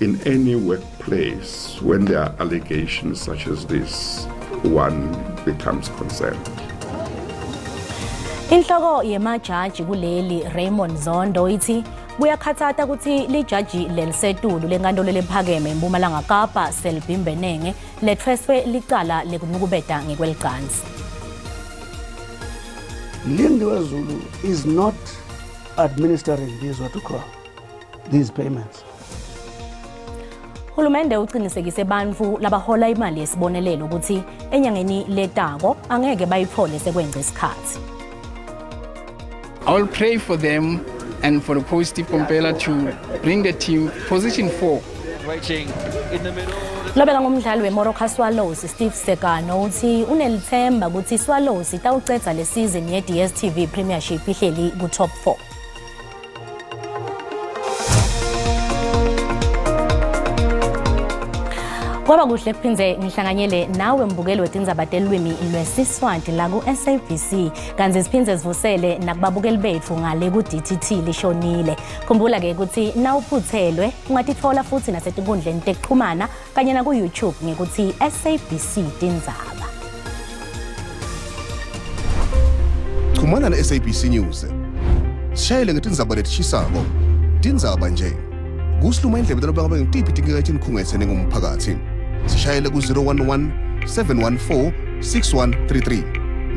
In any workplace, when there are allegations such as this, one becomes concerned. Inhloko yemajaji kuleli Raymond Zondo ithi kuyakhathata ukuthi lijaji lelisetulu lenkantolo lephakeme eMpumalanga Kapa Selby Mbenenge lethweswe licala lekunukubeta ngekwelicansi. Lindiwe Zulu is not administering these what you call these payments. Hulumende uqinisekise bantfu labahola imali yesibonelelo ukuthi enyangeni letako angeke bayithole sekwengce isikhathi. I will pray for them and for the coach Steve Komphela to bring the team position 4. Lobeka ngumdlali weMoroka Swallows Steve Sekano uthi unelithemba ukuthi Swallows itawucedza le season ye-DStv Premiership ihleli ku-top 4. Kwaba kuhle kuphindze ngihlanganyele nawe mbukeli wetindzaba telulwimi lwesiswati la ku-SABC kanti siphindze sivusele nakubabukeli betfu ngale ku-DTT lishonile. Khumbula-ke ukuthi nawuphuthelwe ungatitfola futhi nasetinkundleni tekuxhumana kanye naku-YouTube ngekuthi SABC Tindzaba. Chumana na-SABC News. Sishayele ngetindzaba letishisako. Tindzaba nje. Kusiluma indlebe talobanga ngitiphi tinkinga etinikhungetse ningumphakathi. Sishayele ku-011 714 6133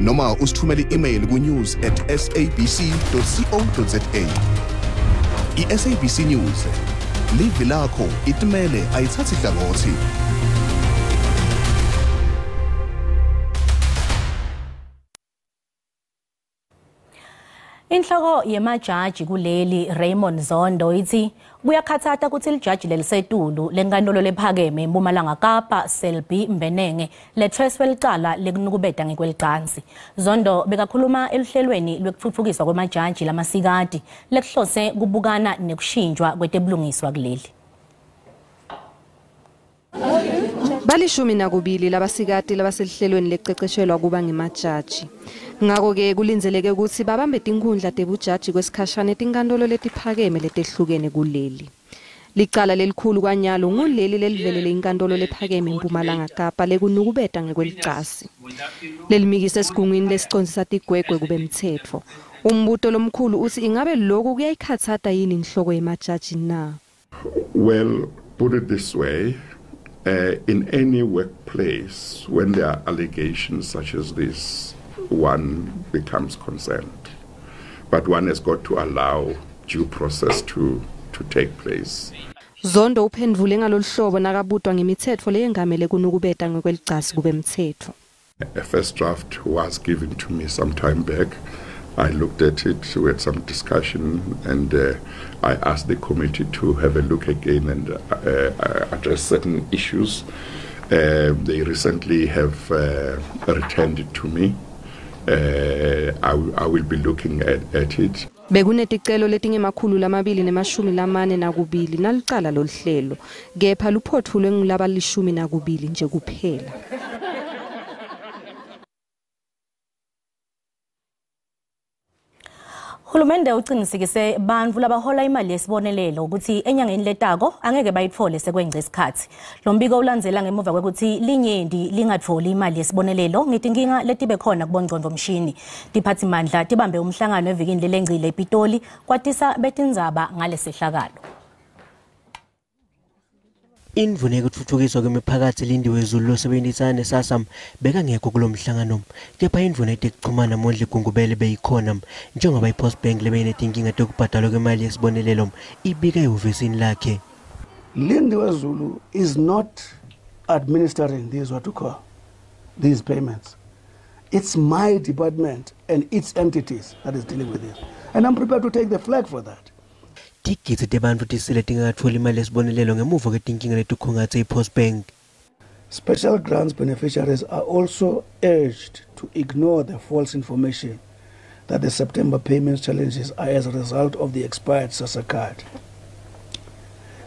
noma usithumele i-email ku-news@sabc.co.za. I-SABC News, livi lakho itimele ayithathi hlangothi. Inhloko yemajaji kuleli Raymond Zondo ithi kuyakhathata ukuthi lijaji lelisetulu lenkantolo lephakeme eMpumalanga Kapa Selby Mbenenge lethweswe licala lekunukubeta ngekwelicansi. Zondo bekakhuluma eluhlelweni lwekutfutfukiswa kwemajaji lamasikati lekuhlose kubukana nekushintshwa kwetebulungiswa kuleli. 12 labasikati labaselihlelweni lececeshelwa kuba ngemajaji. Ngakho-ke kulindzeleke ukuthi babambe tinkhundla tebujaji kwesikhashana etinkantolo letiphakeme letehlukene kuleli. Licala lelikhulu kwanyalo nguleli lelivelele inkantolo lephakeme eMpumalanga Kapa lekunukubeta ngekwelicasi. Lelimikise esigungwini lesicondzisa tigwegwe kube mtsetfo. Umbuto lomkhulu uthi ingabe lokhu kuyayikhatsata yini inhloko yemajaji na? Well, put it this way, in any workplace, when there are allegations such as this, one becomes concerned. But one has got to allow due process to take place. Zondo uphendvule ngalolu hlobo nakabutwa ngemitsetfo leyengamele kunukubeta ngekwelicasi kube mtsetfo. A first draft was given to me some time back. I looked at it, we had some discussion, and I asked the committee to have a look again and address certain issues. They recently have returned it to me. I will be looking at it. Bekuneticelo letingama-242 nalicala loluhlelo, kepha luphotfulwe ngulaba 12 nje kuphela. Hulumende uqinisekise bantfu labahola imali yesibonelelo ukuthi enyangeni letako angeke bayitfole sekwengce isikhathi. Lo mbiko ulandzela ngemuva kwekuthi linyenti lingatfoli imali yesibonelelo ngetinkinga letibe khona kubongcondvomshini. Tiphatsimandla tibambe umhlangano evikini lelengcile ePitoli kwatisa betindzaba ngalesehlakalo. Indvuna yekutfutfukiswa kwemiphakatsi Lindiwe Zulu losebenzisana neSASSA bekangekho kulo mhlangano, kepha indvuna yetekuchumana Mondli Gungubele beyikhona njengoba iPostbank lebeyinetinkinga tekubhadalwa kwemali yesibonelelo ibika ehhovisini lakhe. Lindiwe Zulu is not administering these what you call these payments. It's my department and its entities that is dealing with this. And I'm prepared to take the flag for that. Tigidzi tebantfu tisele tingatfoli imali yesibonelelo ngemuva kwetinkinga letikhungatse iPostbank. Special grants beneficiaries are also urged to ignore the false information that the September payments challenges are as a result of the expired SASSA card.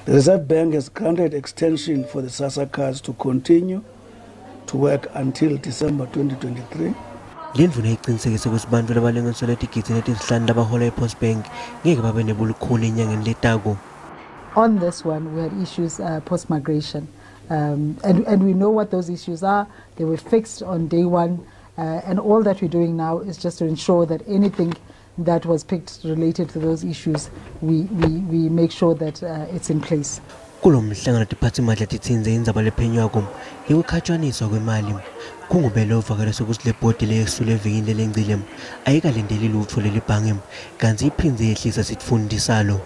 The Reserve Bank has granted extension for the SASSA cards to continue to work until December 2023. Lendvuna icinisekise kutsi bantfu labalinganiselwa tigidzi letihlanu labahola iPostbank ngeke babe nebulukhuni enyangeni letako. On this one, we had issues post-migration. And we know what those issues are. They were fixed on day one. And all that we're doing now is just to ensure that anything that was picked related to those issues, we make sure that it's in place. Kulo mhlangano tiphatsimandla titsindze indzaba lephenywako ngekukhatshaniswa kwemali. Gungubele uvakalise kutsi le bhodi leyesule evikini lelengcile ayikalindeli lutfo lelibhange kantsi iphindze yehlisa sitfunti salo.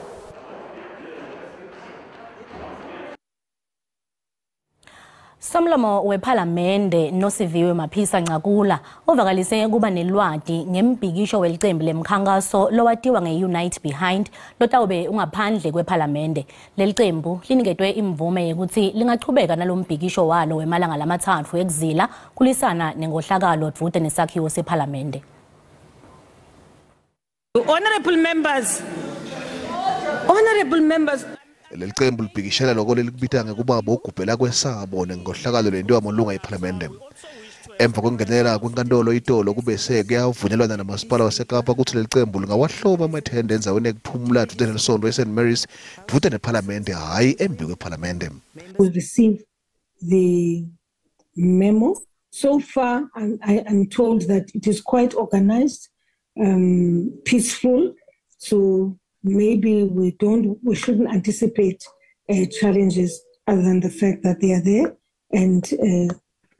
Somlomo wePhalamende Nosiviwe Mapisa Nqakula uvakalise kuba nelwati ngembhikisho welicembu lemkhankaso lowatiwa nge-Unite Behind lotawube ungaphandle kwePhalamende. Leli cembu liniketwe imvume yekutsi lingachubeka nalombhikisho walo wemalanga lamathathu ekuzila kulisana nenkohlakalo dvute nesakhiwo sePhalamende. Honorable members, honorable members. Leli cembu libhikishela loko lelikubita ngekuba bogubhela kwesabo nenkohlakalo lentiwa malunga ePhalamende. Emva kwekungenela kwenkantolo itolo kube sekuyavunyelwana namasipala waseKapa kutsi leli cembu lingawahloba amathende endzaweni yekuphumula dvute nelisonto eSt Mary's dvute nephalamende, hhayi embi kwephalamende. We received the memo. So far, I am told that it is quite organized, peaceful. So maybe we shouldn't anticipate challenges other than the fact that they are there and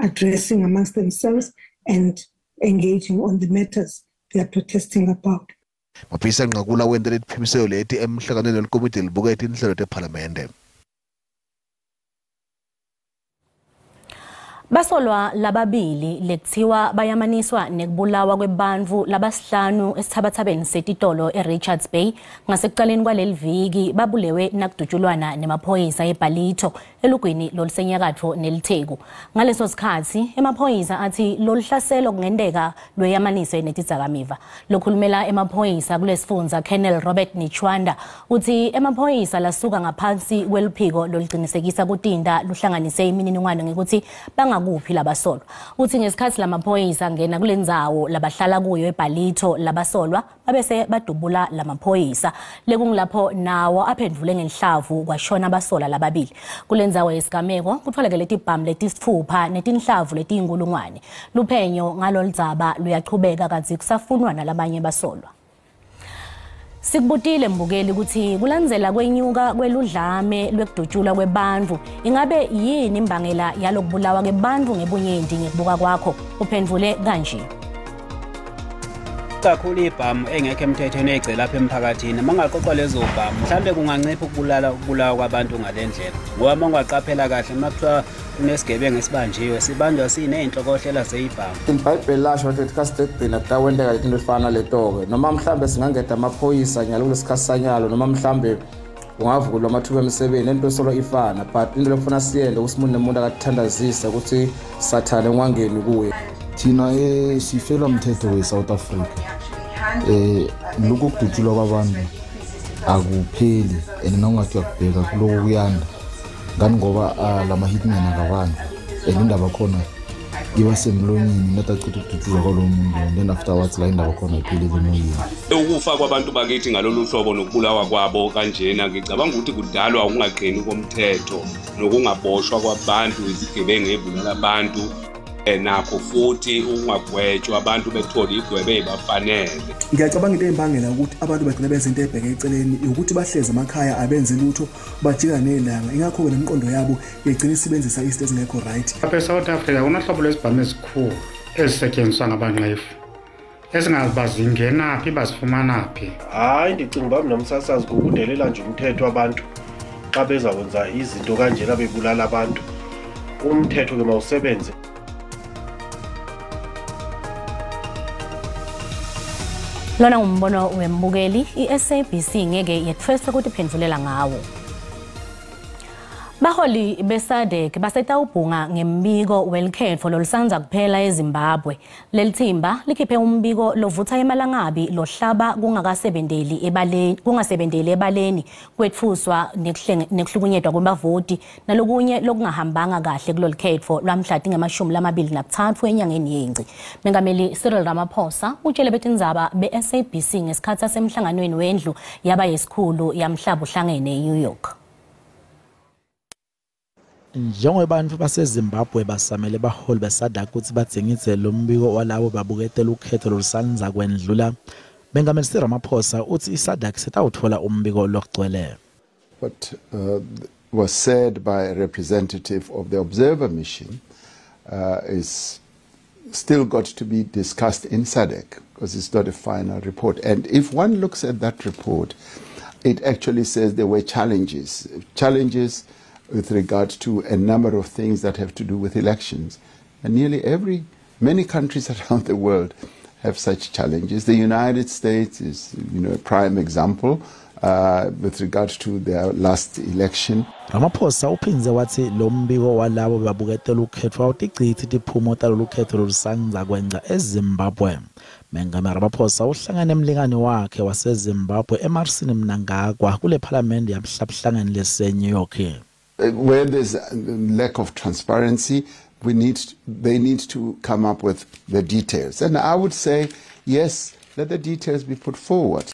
addressing amongst themselves and engaging on the matters they are protesting about. Mapisa Nqakula wente letiphimiselo leti emhlanganweni welikomidi lelibuka tinhlelo tephalamende. Basolwa lababili lekuthiwa bayamaniswa nekubulawa kwebantfu labasihlanu esithabathabeni setitolo eRichards Bay ngasekucaleni kwaleli viki babulewe nakudutshulwana nemaphoyisa eBalito elugwini lolusenyakatfo nelitheku. Ngaleso sikhatsi emaphoyisa athi loluhlaselo kungenteka lweyamaniswe netidzakamiva. Lokhulumela emaphoyisa kulesifundza Colonel Robert Nechwanda uthi emaphoyisa lasuka ngaphansi kweluphiko lolucinisekisa kutinta luhlanganise imininingwane ngekuthi bangakuphi labasolwa. Uthi ngesikhathi lamaphoyisa angena kulendzawo labahlala kuyo eBalito labasolwa babese badubula lamaphoyisa lekungilapho nawo aphendvule ngenhlavu kwashona abasolwa lababili. Kulendzawo yesigameko kutholakele tibhamu letisitfupha netinhlavu letiyinkulungwane. Luphenyo ngaloludzaba luyachubeka kantsi kusafunwa nalabanye basolwa. Sikubutile mbukeli ukuthi kulandzela kwenyuka kweludlame lwekudutshulwa kwebantfu ingabe yini imbangela yalokubulawa kwebantfu ngebunyenti ngekubuka kwakho? Uphendvule kanje. Kakhulu ibhamu engekho emthethweni egcela lapha emphakathini mangaqoqwa lezo bhamu mhlambe kungancipha ukubulawa kwabantu ngale ndlela, ngoba mangaqaphela kahle makuthiwa kunesigebengu esibanjiwe sibanjwa siney'nhlokohlela zeyibhamu. Ibhayibheli lasho ukuthi isikhathi sekugcina kutawenteka letinto ezifana naleto-ke, noma mhlambe singangeda amaphoyisa nyalo kulesikhathi sanyalo, noma mhlambe ungavukulwa amathuba emisebenzi into solo ifana, but into lekufuna siyende ukuthi umuntu nemuntu akathandazise ukuthi sathane ungangeni kuye. Thina sifela umthetho we-South Africa. Lokhu kudutshulwa kwabantu akupheli and nawungathi uyakubheka kuloko kuyanda ngani ngoba lama-hitman akabanjwa and indaba khona iba semlonyeni not acitha ukudutshulwa kwalowo muntu and then afterwards la indaba khona iphelele emoyeni. Ukufa kwabantu bakithi ngalolu hlobo nokubulawa kwabo kanjena ngicabanga ukuthi kudalwa ukungaqini komthetho nokungaboshwa kwabantu izigebengu ebulala abantu nakho futhi ukungagwetshwa abantu bethole igwebe ebafanele. Ngiyacabanga into eyimbangela ukuthi abantu bagcina benza into ebheke eceleni ukuthi bahleze emakhaya abenzi lutho bajika nelanga, ingakho-ke nemiqondo yabo igcina isebenzisa izinto ezingekho right. Lapha eSouth Africa kunohlobo lwezibhamu ezikhulu ezisetshenziswa ngabanqefu ezingazi zingenaphi bazifumanaphi. Hayi, ndicinga uba mna msasazi kukudelela nje umthetho abantu xa bezakwenza izinto kanjena bebulala abantu, umthetho ke mawusebenze. Lona ngumbono wembukeli, i-SABC ngeke yetfweswe ukuthi iphendvulela ngawo. Baholi beSADC basetawubhunga ngembiko welikhetfo lolusanza kuphela eZimbabwe. Leli thimba likhiphe umbiko lovutha emalangabi lohlaba kungasebenteli ebaleni kwetfuswa nekuhlukunyetwa kwebavoti nalokunye lokungahambanga kahle kulolu khetfo lwamhla tinge-23 enyangeni yeNgci. Mengameli Cyril Ramaphosa utshele betindzaba be-SABC ngesikhathi sasemhlanganweni wendlu yaba yesikhulu yamhlaba uhlangene eNew York. Njengoba bantfu baseZimbabwe basamele baholi beSADC kutsi badzingidze lombiko walabo babuketela ukhetho lolusandza kwendlula, Mengameli Cyril Ramaphosa utsi iSADC setawutfola umbiko logcwele. What was said by a representative of the observer mission is still got to be discussed in SADC because it's not a final report. And if one looks at that report, it actually says there were challenges, challenges with regard to a number of things that have to do with elections. And nearly many countries around the world have such challenges. The United States is, a prime example with regard to their last election. Ramaphosa uphindze watsi lo mbiko walabo babuketela ukhetho awutichithi tiphumo talolu khetho lolusandza kwengca eZimbabwe. Mengameli Ramaphosa uhlangene nemlingani wakhe waseZimbabwe Emmerson Mnangagwa kule phalamende yamhlabuhlangene lese-New York. Where there's a lack of transparency, they need to come up with the details. And I would say, yes, let the details be put forward.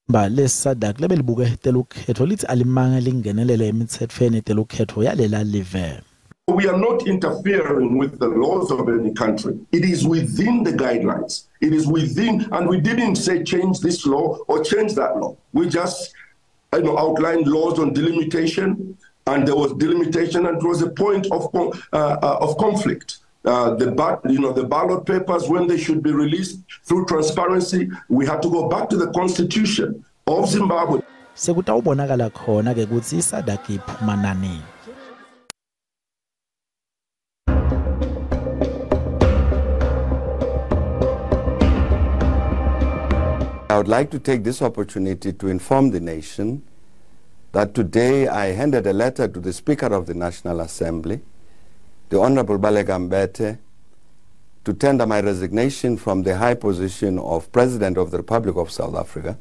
Ba leSADC lebelibuketela ukhetho lithi alimange lingenelele emitsetfweni telukhetho yalela live. We are not interfering with the laws of any country. It is within the guidelines. It is within, and we didn't say change this law or change that law. We just, outlined laws on delimitation, and there was delimitation, and it was a point of conflict. The ballot papers, when they should be released through transparency, we had to go back to the constitution of Zimbabwe. Sekutawubonakala khona ke kutsi iSADC iphuma nani. I would like to take this opportunity to inform the nation that today I handed a letter to the Speaker of the National Assembly, the Honorable Baleka Mbete, to tender my resignation from the high position of President of the Republic of South Africa.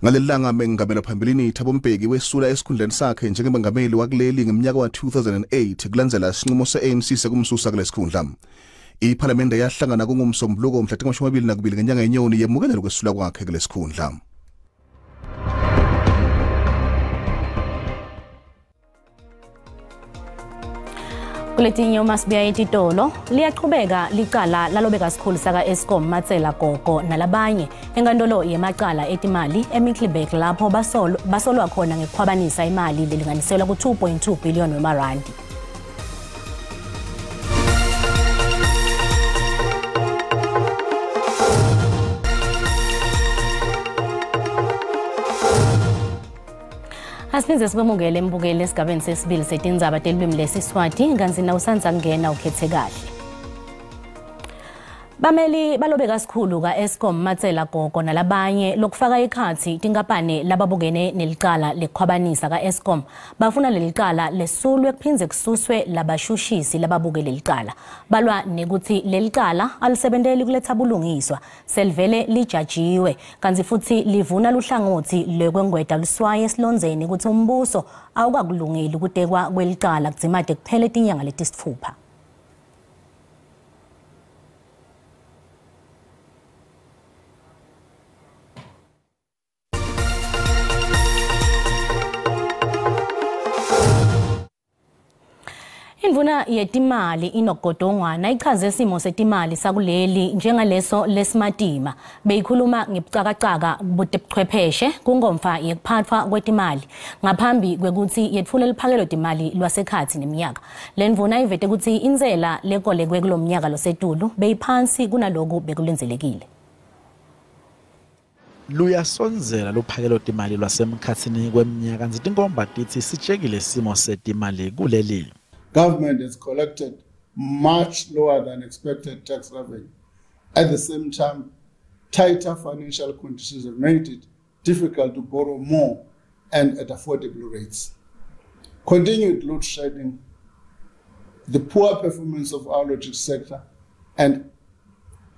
Ngalelanga mengameli phambilini Thabo Mbeki wesula esikhundleni sakhe njengemengameli wakuleli ngeminyaka wa-2008 kulandzela isinqumo se-ANC sekumsusa kulesikhundla. Iphalamende yahlangana kungumsombuluko mhla 22 ngenyanga yeNyoni yemukela lokwesula kwakhe kulesikhundla. Kuletinye uma sibuya etitolo liyaqhubeka licala lalobeka sikhulu saka Eskom Matshela Koko nalabanye enkantolo yemacala etimali eMiddelburg lapho basolwa khona ngekukhwabanisa imali lelinganiselwa ku-2.2 billion wemarandi. Asiphindze sikwemukele embukeli esigabeni sesibili setindzaba telulwimi lesiSwati kantsi nawusandza kungena ukhethe kahle. Bameli balobeka sikhulu ka-Eskom Matshela Koko nalabanye lokufaka ikhathi tinkampani lababukene nelicala lekukhwabanisa ka-Eskom bafuna lelicala lesulwe kuphindze kususwe labashushisi lababuke lelicala. Balwa nekuthi lelicala alisebenteli kuletha bulungiswa selivele lijajiwe kantsi futsi livuna luhlangothi lwekwengweda luswaye esilondzeni kutsi umbuso awukakulungeli kutekwa kwelicala kudzimate kuphele tinyanga letisitfupha. Indvuna yetimali Enoch Godongwana ichaze isimo setimali sakuleli njengaleso lesimatima. Beyikhuluma ngebucakacaka butebuchwepheshe kungomfa yekuphathwa kwetimali ngaphambi kwekutsi yetfule liphakelo timali lwasekhatsi neminyaka. Le ndvuna ivete kutsi intsela lekolekwe kulomnyaka losetulu beyiphansi kunaloku bekulindzelekile. Luyasondzela luphakelo timali lwasemkhatsini kweminyaka kantsi tinkomba titsi sitshekile simo setimali kuleli. Government has collected much lower than expected tax revenue. At the same time, tighter financial conditions have made it difficult to borrow more and at affordable rates. Continued load shedding, the poor performance of our logistics sector, and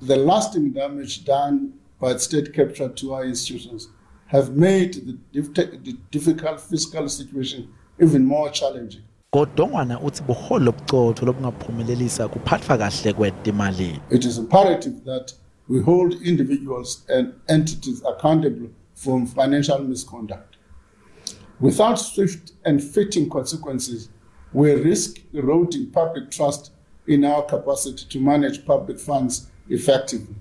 the lasting damage done by state capture to our institutions have made the difficult fiscal situation even more challenging. Godongwana uthi buholi lobucotho lobungaphumelelisa kuphathwa kahle kwetimali. It is imperative that we hold individuals and entities accountable for financial misconduct. Without swift and fitting consequences, We risk eroding public trust in our capacity to manage public funds effectively,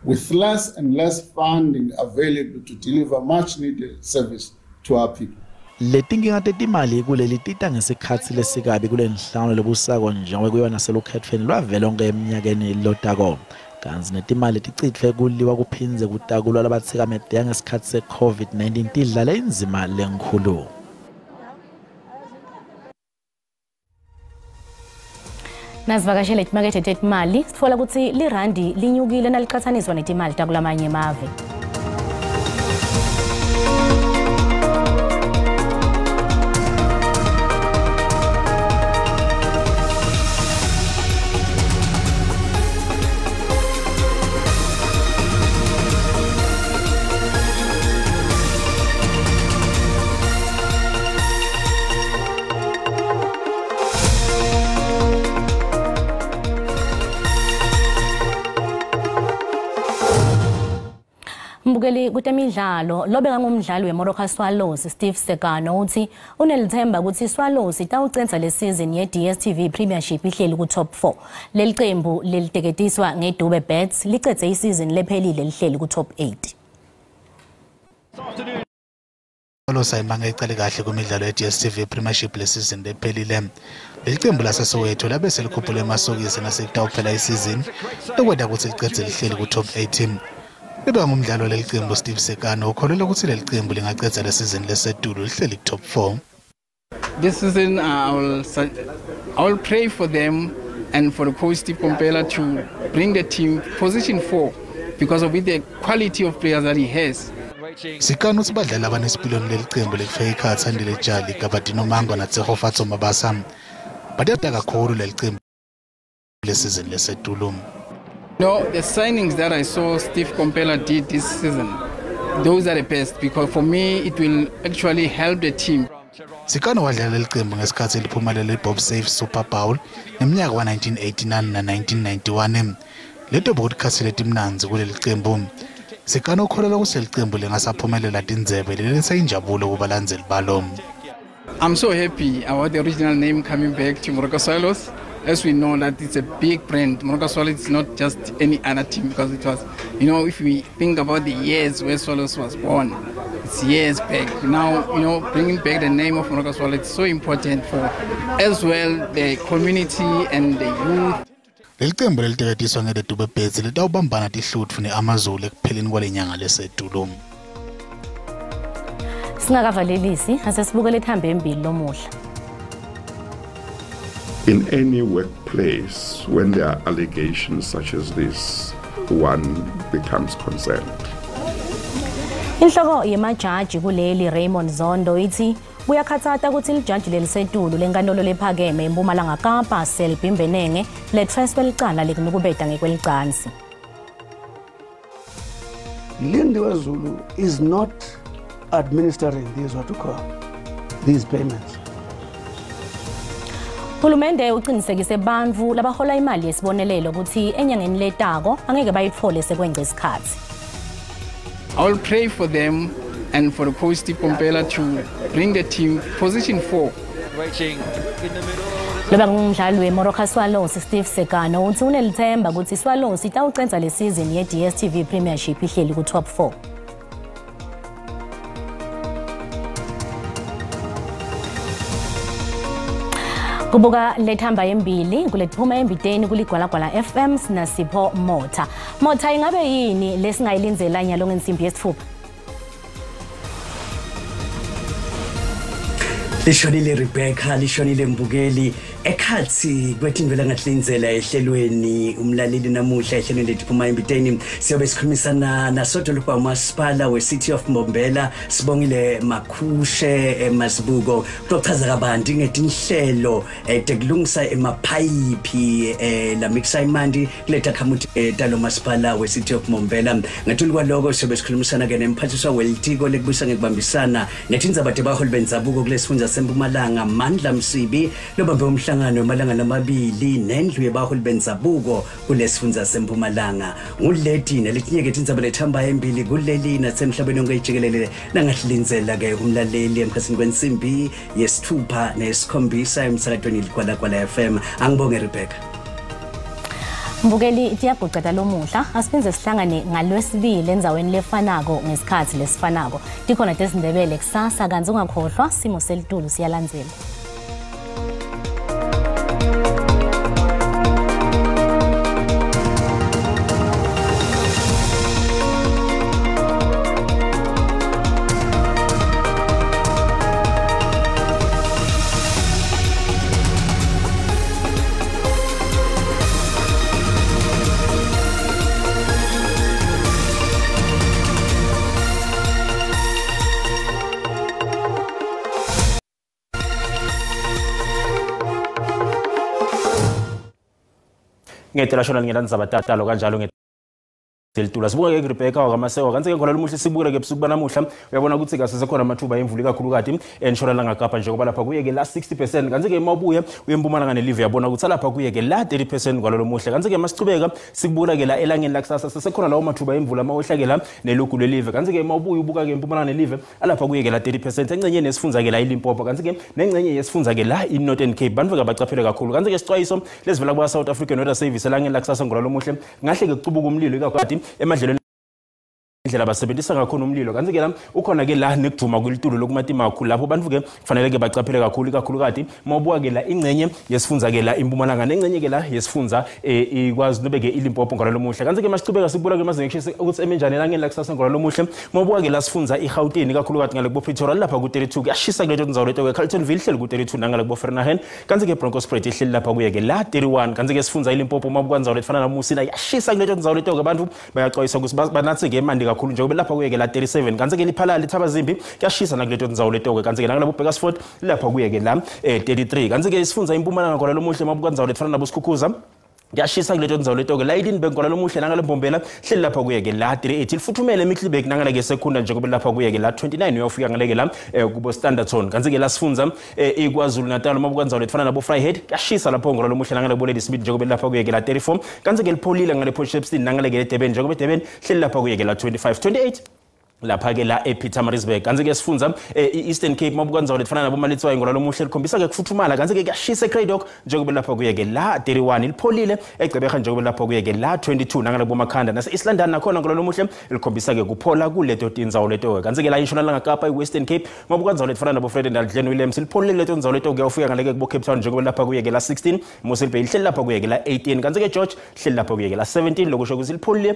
with less and less funding available to deliver much needed service to our people. Letinkinga tetimali kuleli tita ngesikhatsi lesikabi kulenhlangano lebusako njengoba kuyiwa naselukhetfweni lwavelonkhe eminyakeni lotako. Kantsi netimali ticitfwe kuliwa kuphindze kutakulwa labatsikameteka ngesikhatsi se-COVID-19 tidlale indzima lenkhulu. Nasivakashele timakethe tetimali sitfola kutsi lirandi linyukile naliqatsaniswa netimali takulamanye emave. Mbukeli kutemidlalo lobeka ngumdlali weMoroka Swallows Steve Sekano uthi unelithemba ukuthi Swallows itawucenza le season ye-DStv Premiership ihleli ku top 4. Leli qembu leliteketiswa ngeDube Bets licedze isizini lephelile lihleli ku top 8. Swallows ayimanga icale kahle kumidlalo ye-DStv Premiership le season lephelile. Leli qembu laseSoweto labe selikhuphule emasokisi nasekutawuphela isizini lokwenta ukuthi licedze lihleli ku top 8. Beba ngumdlalo leli qembu Steve Sekano ukholelwa ukuthi leli qembu lingacedza le season lesetulu lihleli top 4. This season I will pray for them and for the coach Steve Komphela to bring the team position 4 because of the quality of players that he has. Sekano uthi badlali abanesipilweni leli qembu lekufika ikhatha Andile Jali, Gabadinho Mango naTshegofatso Mabasa badeda kakhulu leli qembu le season lesetulu. No, the signings that I saw Steve Komphela did this season, those are the best because for me it will actually help the team. Sekano wadlala leli qembu ngesikhathi liphumelela iBob Safe Super Bowl ngeminyaka wa-1989 na-1991. Leto bokukhathi letimnandzi kuleli qembu. Sekano ukholelwa ukuthi leli qembu lingasaphumelela tindzebe lelisa injabulo kubalandzeli balo. I'm so happy about the original name coming back to Moroka Swallows. As we know that it's a big brand. Moroka Swallows is not just any other team because it was, you know, if we think about the years where Swallows was born, it's years back. Now, you know, bringing back the name of Moroka Swallows is so important for as well the community and the youth. Leli qembu leliteketiswa ngeDube Bets litawubambana tihlutfu neAmazulu ekupheleni kwale nyanga lesetulu. Singakavalelisi asesibukele ethambe embili lomuhla. In any workplace, when there are allegations such as this, one becomes concerned. Inhloko yemajaji kuleli Raymond Zondo ithi kuyakhathata ukuthi lijaji lelisetulu lenkantolo lephakeme eMpumalanga Kapa Selby Mbenenge lethweswe licala lekunukubeta ngekwelicansi. Lindiwe Zulu is not administering these what you call these payments. Hulumende uqinisekise bantfu labahola imali yesibonelelo ukuthi enyangeni letako angeke bayitfole sekwengce isikhatsi. I will pray for them and for the coach Steve Komphela to bring the team position 4. Loba ngumdlali weMoroka Swallows Steve Sekano uthi unelithemba ukuthi Swallows itawucenza le season ye-DStv Premiership ihleli ku top 4. Kubuka lethamba embili kulethuma embiteni kuligwalagwala FM sinasipho Motha. Motha, ingabe yini lesingayilindzela nyalo ngensimbi yesitfupha? Lishonile Rebecca, lishonile Mbukeli. Ekhatsi kwetindlela ngahlinzela ehlelweni umlaleli namuhla ehlelweni letiphuma embiteni siyobe sikhulumisana nasodolobha umasipala we-City of Mbombela Sibongile Makhushe Mazibuko kutochaza kabanti ngetinhlelo tekulungisa emaphayiphi lamikisa imanti kuletha khamuti talo masipala we-City of Mbombela. Ngetulu kwaloko siyobe sikhulumisana ke nemphathiswa welitiko lekubuyisa ngekubambisana netindzaba tebaholi bendzabuko kulesifundza seMpumalanga Mandla Msibi lobambe umhlangano emalanga lamabili nendlu yebaholi bendzabuko kulesifundza sempumalanga. Nguleti naletinye-ke tindzaba lethamba embili kuleli nasemhlabeni wonke jikelele nangahlinzela-ke umlaleli emkhathini kwensimbi yesithupha nesikhombisa emsakatweni Ligwalagwala FM. Angibonge Rebecca. Mbukeli, tiyaguceta lomuhla asiphindze sihlangane ngalwesibili endzaweni lefanako ngesikhathi lesifanako. Tikhona tesiNdebele kusasa, kantsi ungakhohlwa simo selitulu siyalandzela. Ngete shona ngelandzaba tatalo kanjalo ngelitula. Sibuka ke Rebecca wakaMaseko, kantsi ke khona lumuhle sibuka ke busuku banamuhla uyabona ukuthi kasesekhona amathuba emvula ikakhulukati entshonalanga Kapa njengoba lapha kuye ke la 60%, kantsi ke mawubuye uye empumalanga nelive uyabona ukuthi lapha kuye ke la 30% kwalolo muhle. Kantsi ke masichubeka sikubuka ke la elangeni lakusasa sesekhona lawo mathuba emvula mawehla ke la nelugu lelive, kantsi ke mawubuye ubuka ke empumalanga nelive alapha kuye ke la 30% engcenyeni yesifundza ke la iLimpopo, kantsi ke nengcenye yesifundza ke la iNorthern Cape. Bantu ke bacaphele kakhulu. Kantsi ke sicwayiso lesivela kwa South African Weather Service elangeni lakusasa ngolalo muhle ngahle ke kucubuka umlilo ikakhulu emadlelweni indlela basebenzisa ngakhona umlilo, kantsi ke la ukhona ke la nekudvuma kwelitulo lokumatima kakhulu lapho bantu ke kufanele ke bacaphele kakhulu ikakhulukati mawubuka ke la ingcenye yesifundza ke la impumalanga nengcenye ke la yesifundza ikwazi nobe ke iLimpopo ngolalo muhle. Kantsi ke masichubeka sibuka ke mazinga ekushisa ukuthi emenjani elangeni lakusasa ngolalo muhle mawubuka ke la sifundza iGauteng ikakhulukati ngale kubo Pretoria lapha ku-32 kuyashisa kuleto ndzawo leto ke Carltonville ihleli ku-32 nangale kubo Vereeniging, kantsi ke Bronkhorstspruit ihleli lapha kuye ke la 31. Kantsi ke sifundza iLimpopo mawubuka ndzawo letifana naMusina iyashisa kuleto ndzawo leto ke bantu bayaxwayiswa ukuthi banatse ke emanti kakhulu njengoba lapha kuye ke la 37. Kantsi ke liphalala iThabazimbi kuyashisa nakuleto ndzawo leto ke, kantsi ke nangalapho Burgersfort lapha kuye ke la 33. Kantsi ke isifundza impumalanga khona lomuhle mabuka ndzawo letifana nabo Sikhukhuza kuyashisa kuleto ndzawo leto ke la Lydenburg khona lomuhle nangale Mbombela hleli lapha kuye ke la 38, lifuthumele eMiddelburg nangale ke Secunda njengoba lapha kuye ke la 29 uyofika ngale ke la kubo Standerton. Kantsi ke la sifundza iKwaZulu Natal mabuka ndzawo letifana nabo Vryheid kuyashisa lapho ngolalo muhle nangale kubo Ladysmith njengoba lapha kuye ke la 34. Kantsi ke lipholile ngale Port Shepstone nangale ke Durban njengoba Durban hleli lapha kuye ke la 25 28 lapha ke la ePietermaritzburg. Kantsi ke sifundza i-Eastern Cape mabuka ndzawo letifana nabo Maletswai ngolalo muhle likhombisa ke kufuthumala, kantsi ke kuyashisa eCradock njengoba lapha kuye ke la 31, lipholile eGqeberha njengoba lapha kuye ke la 22 nangale boMakhanda nase East London nakhona ngolalo muhle likhombisa ke kuphola kuleto tindzawo leto. Kantsi ke la intshonalanga Kapa i-Western Cape mabuka ndzawo letifana nabo Vredendal Glen Williams lipholile kuleto ndzawo leto kuyawufika ngale ke kubo Cape Town njengoba lapha kuye ke la 16, Mossel Bay lihleli lapha kuye ke la 18, kantsi ke George lihleli lapha kuye ke la 17, lokusho ukuthi lipholile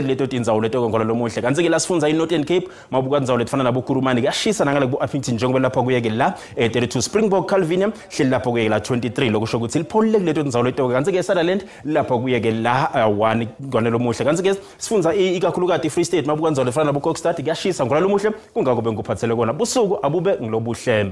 kuleto tindzawo leto ngolalo muhle. Kantsi ke la sifundza i-Northern Cape mabuka ndzawo letifana nabo Kurumani kuyashisa nangale kubo Upington njengoba lapha kuye ke la 32, Springbok Calvinia hleli lapha kuye ke la 23, lokusho ukuthi lipholile kuleto tindzawo leto. Kantsi ke Sutherland lapha kuye ke la 1 ngolalo muhle. Kantsi ke sifundza ikakhulukati i-Free State mabuka ndzawo lefana nabo Kokstad kuyashisa ngolalo muhle. Kungako bengikuphathele kona busuku abube ngilobuhle.